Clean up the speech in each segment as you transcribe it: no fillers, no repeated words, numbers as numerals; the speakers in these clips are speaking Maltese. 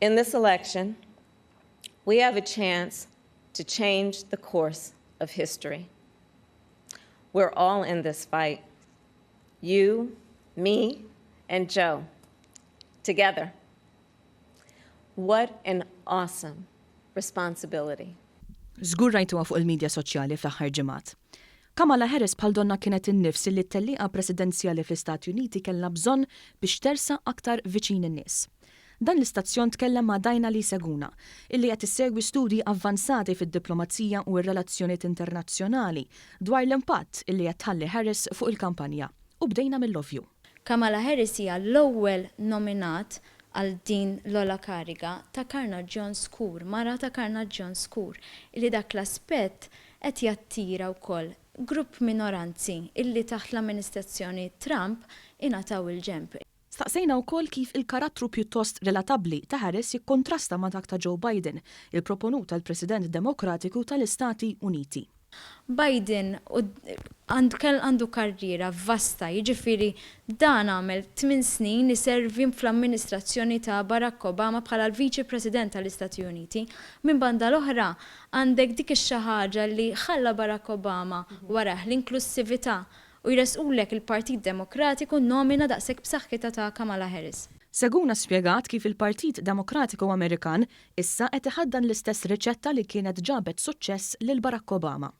In this election, we have a chance to change the course of history. We're all in this fight. You, me, and Joe, together. What an awesome responsibility. Żgur rajtuha fuq il-midja soċjali fl-aħħar ġimgħat. Kamala Harris bħal donna kienet in-nifs li t-tellieqa presidenzjali fl-Istati Uniti kellha bżonn biex tersaq aktar viċin in-nies. Dan l-istazzjon tkellem ma' Dajna Li Seguna, illi qed issegwi studji avvanzati fid-diplomazija u r-relazzjonijiet internazzjonali dwar l-impatt illi qed tħalli Harris fuq il-kampanja. U bdejna mill-ovvju. Kamala Harris hija l-ewwel nominat għal din l-ogħla kariga ta' karnaġġjon skur, mara ta' karnaġġjon skur, illi dak l-aspett qed jattira wkoll grupp minoranzi illi taħt l-amministrazzjoni Trump ingħataw il-ġenb. Staqsejna wkoll kif il-karattru pjuttost relatabbli ta' Harris jikkontrasta ma' dak ta' Joe Biden, il-proponut tal-President Demokratiku tal-Istati Uniti. Biden għandu karriera vasta, jiġifieri dan għamel 8 snin iservi fl-amministrazzjoni ta' Barack Obama bħala l-Viċi President tal-Istati Uniti. Minn banda l-oħra għandek dik ix-xi ħaġa li ħalla Barack Obama warah, l-inklussività, u jresqulek il-Partit Demokratiku nomina daqshekk b'saħħitha ta' Kamala Harris. Seguna spjegat kif il-Partit Demokratiku Amerikan issa qed iħaddan l-istess riċetta li kienet ġabet suċċess lil Barack Obama.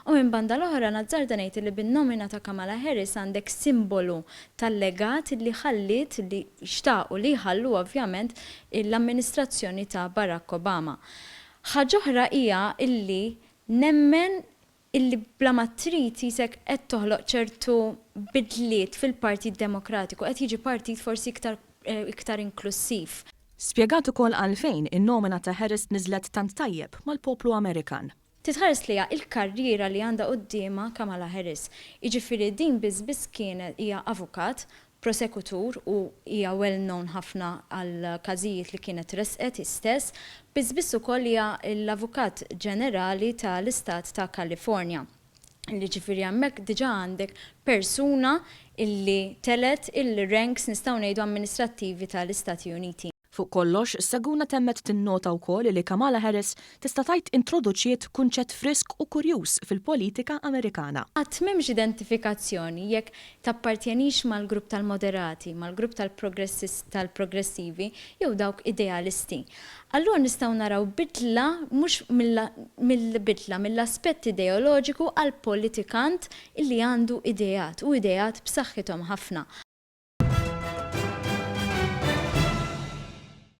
U minn banda l-oħra nazzarda ngħid li bin-nomina ta' Kamala Harris għandek simbolu tal-legat li ħallit, li xtaqu li jħallu ovvjament l-amministrazzjoni ta' Barack Obama. Ħaġa oħra hija illi nemmen illi bla ma trid qisek qed toħloq ċertu bidliet fil-Partit Demokratiku, qed jiġi partit forsi iktar inklussiv. Spjegat ukoll għalfejn in-nomina ta' Harris niżlet tant tajjeb mal-poplu Amerikan. Titħares li il-karriera li għandha quddiemha Kamala Harris. Jiġifieri din biss biss kienet hija avukat, prosekutur u hija well known ħafna għal każijiet li kienet resqet istess, biss biss ukoll hija l-avukat ġenerali tal-Istat ta' Kalifornja. Li ġifieri hemmhekk diġà għandek persuna illi telgħet il-ranks, nistgħu ngħidu, amministrattivi tal-Istati Uniti. Fuq kollox, Seguna temmet tinnota wkoll li Kamala Harris tista' tgħid introduċiet kunċett frisk u kurjuż fil-politika Amerikana. Għad m'hemmx identifikazzjoni jekk tappartjenix mal-grupp tal-moderati, mal-grupp tal-progressivi jew dawk idealisti. Allura nistgħu naraw bidla mhux mill-bidla mill-aspett ideoloġiku għal politikant illi għandu ideat u ideat b'saħħithom ħafna.